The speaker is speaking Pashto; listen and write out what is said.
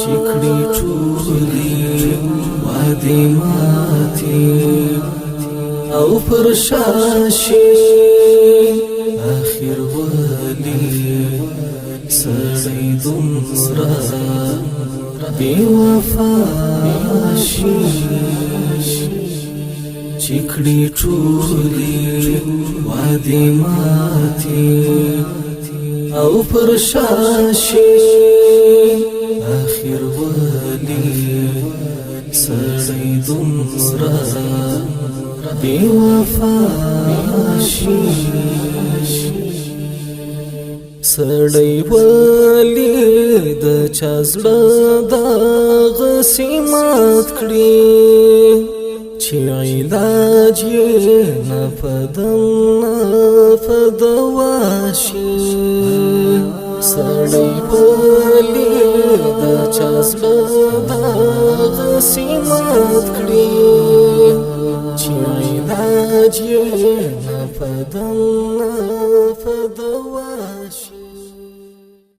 چې کړي ټولې وعدې ماتې او پر شاشي، اخر ولي سړی دومره بې وفا شي؟ چې کړي ټولې وعدې ماتې او پر شاشي، اخر ولي سړی دومره بې وفا شي؟ سړی ولی د چا زړه دغسې مات کړي چې علاج یې نه په دم نه په دوا شي؟ سړی ولی د چا زړه دغسې مات کړي چې علاج یې نه په دم نه په دوا شي؟